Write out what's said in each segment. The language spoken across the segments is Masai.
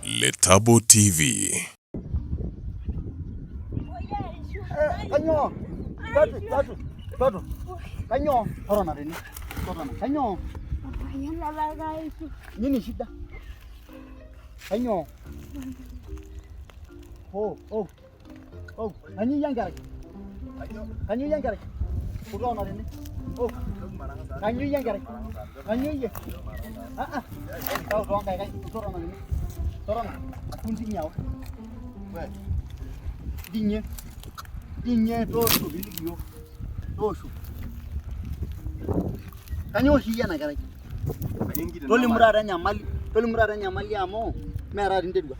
Letabo TV. Kanyoo? Tatu, tatu, tatu. Kanyoo? Totona tene. Totona. Kanyoo? Nini shida? Kanyoo? Oh, oh. Oh, kanyoo iyie enkerai? Kanyoo iyie enkerai? Totona tene. Oh. Kanyoo iyie enkerai? Kanyoo iyie? Ah ah. Tau toonkaik ai. Totona tene. Totona. Kuntinyi ao. We. Dinye. Dinye toosho piiliki iyiok. Toosho. Kanyoo oshi iyie ena kerai? Tolimu taata enyamali, tolimu taata enyamali amu mee taata interua.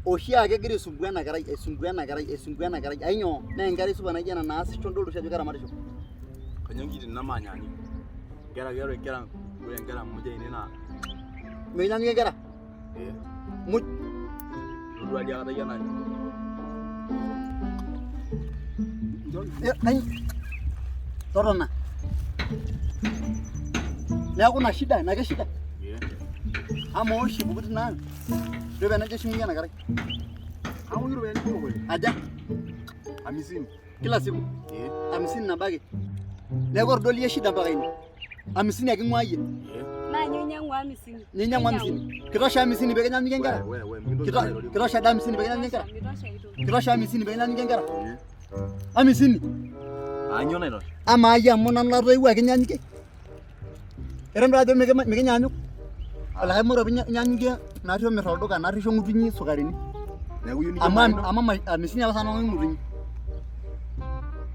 Oshiake egira aisumbua ena kerai, aisumbua ena kerai, aisumbua ena kerai. Ainyoo? Naa enkerai supat naijo ena naasisho nidol oshi ajo keramatisho. Kanyoo nkiitin namaanyaanyuk? Nkera ore nkera ore nkera muj ainei naa Mikinyaanyukie nkera? ee Muj. itodua dii aikata iyie ena Totona. Neeku ina shida, ina ake shida. Ee. Amaa oshi ipuku tina ang? Iropiyiani aja oshi ena kerai? Aoki iropiyiani kumok oleng. Aja? Amisini. Kila siku? Ee. Amisini nabo ake? Neeku ore duo iyie shida mpaka ine. Amisini ake ing'ua iyie? Ee. Naa nyoo inyang'u amisini? Nyoo inyang'u amisini? Kitosha amisini pee kinyanyukie nkera? We, we, mikintoki airorie. Kitosha doi amisini pee kinyanyukie nkera? Mitosha aitoki. Kitosha amisini pee kinyanyukie nkera? Ee. Amisini? Ah, nyoo naitosha? Amaa iyie amu nanu latoiwuo ake inyanyukie? Eton duo ajo mikinyaanyuk. Olikae moro apa inyanyukie naarri omir olduka naarri isho ng'utunyi sukarini. Neeku iyieu nijo Amu maino. amu amisini apa sinanu ng'utunyi.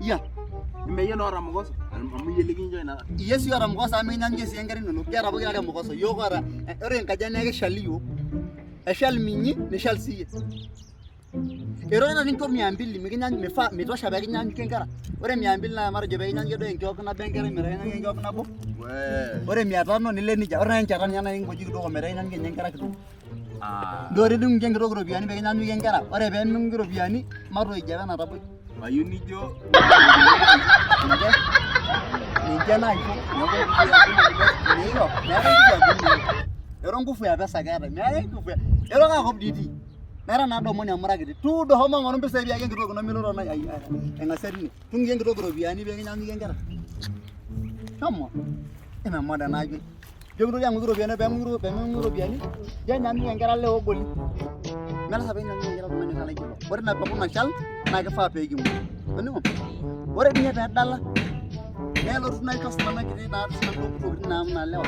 Iya. Ime iyie naa oota mkosa amu iyie likinchoo ina. Iyie sii oota mkosa amu mikinyanyukie sii enkerai inono. Kiata pokira are mkosa. Iyiook oota ore enkaji ang' naa keshali iyiook. Eshal minyi nishal siiyie. Ero ore nincho mia mbili mikinyany mifaa mitosha pee kinyanyukie nkera. Ore mia mbili naa matejo pee kinyanyukie duo enkiok nabo enkerai metaa kinyanyukie enkiok nabo. Ore mia tano nilo nejia. Ore naaji enchata ninye naaji kingoji kidogo metaa kinyanyukie ninye nkera kidogo. Ah. Ndio ore idung'uki enkitok iropiyiani pee kinyanyukie nkera. Ore pee ming'uki iropiyiani matoijo apa enataboi. Mayieu nijo Ninche ninche naisho. Neeku meetae nguvu ya dunia. Ero nguvu ya pesa keetae. Meetae nguvu ya. Ero kaakop dii itii? Meeta naa domoni amu ira kiti. Tuudo homo ng'oru mpisai piaki enkitok ino milo tona aing'asia tine. Tung'uki enkitok iropiyiani pee kinyanyukie nkera. Shomo. Eme moda ena ayioni. Ijo kintoki ang'uiki iropiyiani pee ming'uiki iropiyiani, ijo enyanyukie nkera lewa ogoli. Melasima pee inyanyukie nkera oltung'ani oota laijo ilo. Ore ina peku nashal naa kifaa pee king'u. Toning'o? Ore dii ninye pee edala nelotu naisho sinanu enkiti naa sinanu ntokitin naa naa lewa.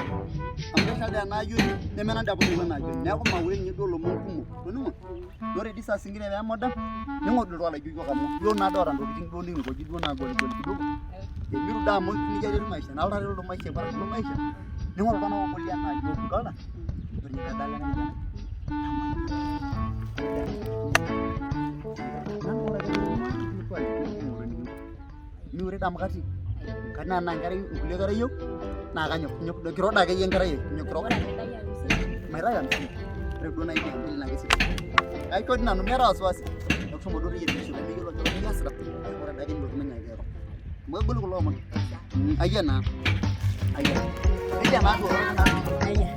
Amu keshal dii ena ayioni neme nanu dii apa otoiwuo ena ayioni. Neeku maure ninye duo ilomon kumok. Toning'o? Ore dii saa zingine pee emoda ning'oru iltung'anak laijo iyiook amu iyiook naa oota ntokitin duo nikinkoji duo naagoligol kidogo. Emiru daa amu nejia etiu maisha. Neeku taata ilo maisha ilo maisha ning'oru iltung'anak oogoli enaa iyiook idolta. Ore ninye peedala ena kijanai Miure dii amu katii. Kati naa tenaa enkerai nkulie kera iyieu naa kanyok kiro doi akeyie enkerai ai kiro. Maitayu amisini. Ore duo naaji mia mbili naa kesidai. Kaiko dii nanu miata wasiwasi. Neeku shomo duo teyierisho nemeyiolo ajo kainyoo iasita. Ore adake nilotu ninye ake airo. Amu kegol kulo omon. Ayia naa. Ayia. Nejia naa duo. Ayia.